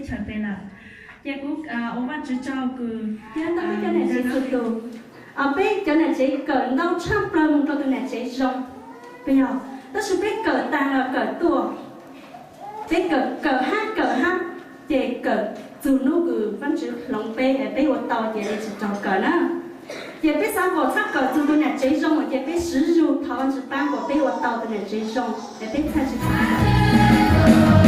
tshawm pem lawm. Ces kuv ua Vajtswv tsaug kws thiab ntau peb cov niam tsev txhua tus, peb cov niam tsev kawm ntau tshaj plaws mus rau tus niam tsev zoo, puas yog? Tab sis peb kawm taag los kawm tuaj, peb kawm kawm hab kawm hab, ces kawm txug hnub kws Vajtswv hloov peb, peb ua tau ces peb tsis raug kawm na. Ces peb xav kom txhaj kawm txug tus niam tsev zoo ces peb swv zug thov Vajtswv paab kom peb ua tau tus niam tsev zoo es peb txhaj tsis